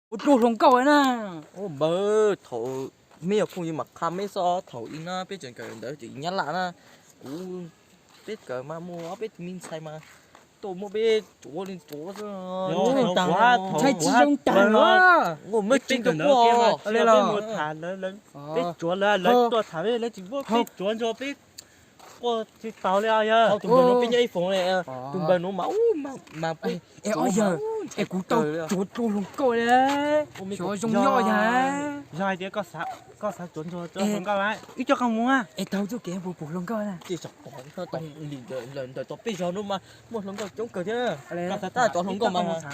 Ua dua hluas nkauj na. Npawg, thaum meb yog phooj ywg mas qha meb xwb, thaum ub na peb tseem kawm ntawv ces Nyab Laj na, kuv, peb kawm mas muaj ob peb tug me ntxhais mas tuaj muab peb tsuav li tsuav xwb. Ntshai tsis zoo tag los. Muaj tseeb kawg quaj. Peb tsuav lawv, lawv tuaj tham peb, lawv tsis muab peb tsuav nrog peb quaj tsis tau li yog. Tus npawg nuav peb nyob ib foom li, tus npawg nuav mas ub mas peb, es ob yawg, es kuv tau tsuav dua hluas nkauj li. Xyov zoo nyob yog. Yog hais tias koj xav tsuav nrog hluas nkauj, wb coj koj mus. Es taug txoj kev puas pom hluas nkauj na? Ntawm tom peb zos nuav mas muaj hluas nkauj coob kawg thiab. Tab cov hluas nkauj mas,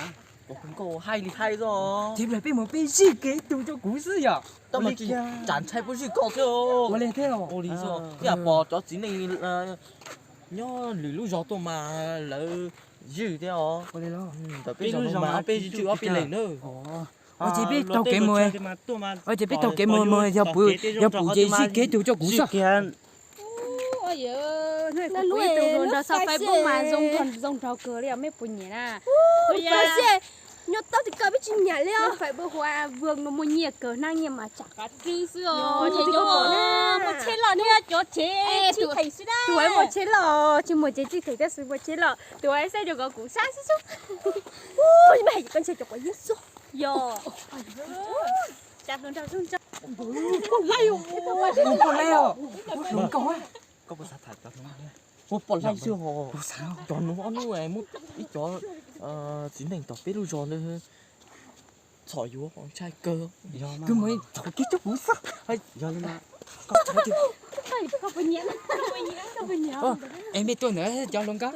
cov hluas nkauj haib li haib xwb. Ces peb mus peb zij kev ib tug rau kuv xwb yom. Tab mas tsis tsam ntshai puab zij koj thiab. Ua li thiab. Ua li xwb. Ib yam pom cov txiv neej nyob lwm lub zos tuaj mas lawv zij thiab os. Ntawm peb zos nuav mas peb zij ob peb leeg na. Ces peb taug kev mus, ces peb taug kev mus mus yog pum ces zij kev ib tug rau kuv xwb. Lub ib tug nrog saum Facebook mas zoo nrog kawg li os, mej puas nyiam na? Nyob tau tim ko peb tsis nyiam li os. Facebook hu ua Vwg no muaj nyiaj kawg, hnab nyiaj mas tsam qab tswb xwb os. Muaj tsheb loj nyob cov tsev, tus muaj tsheb loj, tsis muaj tsev txij theem tab sis muaj tsheb loj, tus uas saib rau kuv sab xwb xwb. Mej hais koj ntshai cov quav yeeb xwb. Yog. Poj laib os. Koj puas xav tham cov hluas nkauj? Ua poj laib xwb ho. Cov nuav ob hnub muab ib cov txiv neej tom peb lub zos ntawd txhom yuav ntshai kawg. Tus mus txhom kiag coj kuv xwb. Yog li mas, es mej tuaj ntawm cov hluas nkauj.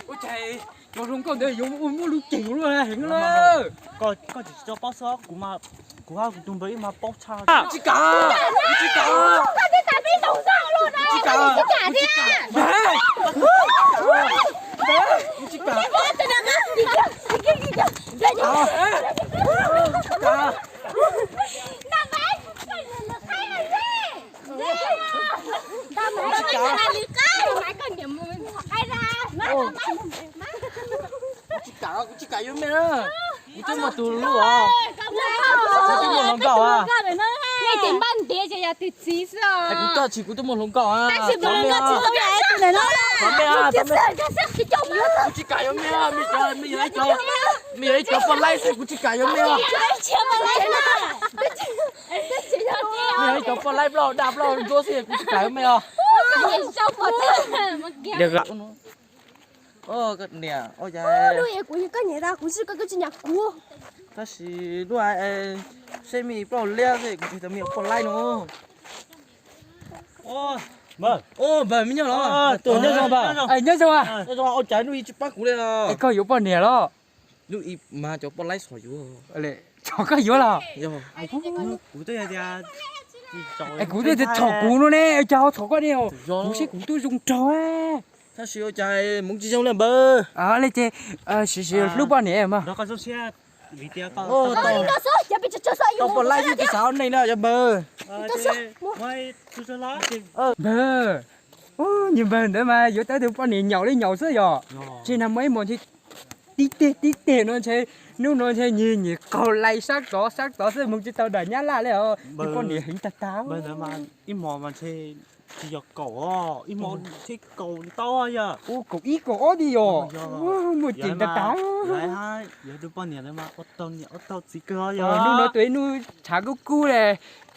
Ua cas cov hluas nkauj ntawd yuav ua muaj lub ceem luaj heev lawm. Koj tsis tau paub xwb, kuv hab kuv tus npawg ib mas paub tshaj. Tsis kam, tsis kam. Tsis kam. Kuv tsis kam, kuv tsis kam yuav mej na. Kuv twb muaj tus hlub os. Kuv twb muaj hluas nkauj os. Kuv twb tsis, kuv twb muaj hluas nkauj os. Thov mej os. Kuv tsis kam yuav mej os, mej yog ib cov, mej yog ib cov poj laib xwb, kuv tsis kam yuav mej os. Mej yog ib cov poj laib plaub daj plaub ntsuab xwb, kuv tsis kam yuav mej os. Niam, kuv, koj niam tas kuv tsis, koj tsis nyiam kuv. Tab sis lub, seb mej plaub liab xwb, kuv tsis tau mej poj laib no. Npawg, mej nyob los? Nyob zoo, nyob zoo. Ua cas lub ib tsis pab kuv li os? Koj yuav poj niam los? Lub ib mas cov poj laib txhom yuav. Txhom koj yuav los? Kuv twb tias, kuv twb tias txhom kuv no ne, cas ho txhom koj ne? Kuv seb kuv twb zoo nraug. Tab sis ua cas moov tsis zoo li npawg. Li ces sim sim hlub poj niam mas. Tau poj laib xwb tsis xav ua neej na cov npawg. Npawg, nyias npawg ntawd mas yuav tau tus poj niam nyaum li nyaum xwb yog. Ntshe nag hmo ib hmos ntshe tib teg tib teg no ntshe, hnub no ntshe nyias nyias qaug lais sab tod sab tod xwb, moog tsis tau nram Nyab Laj li os. Tus poj niam heev tag tag. Ib hmos mas ntshe tsis yog kaum os, ib hmos ntshe kaum tau yog. Ua kaum ib kaum ob li yog. Muaj ceem tag tag. Yog tus poj niam ntawd mas ua tau niam ua tau txiv kawg yog. Hnub no tus ib hnub tshav kub kub le,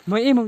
moog ib moog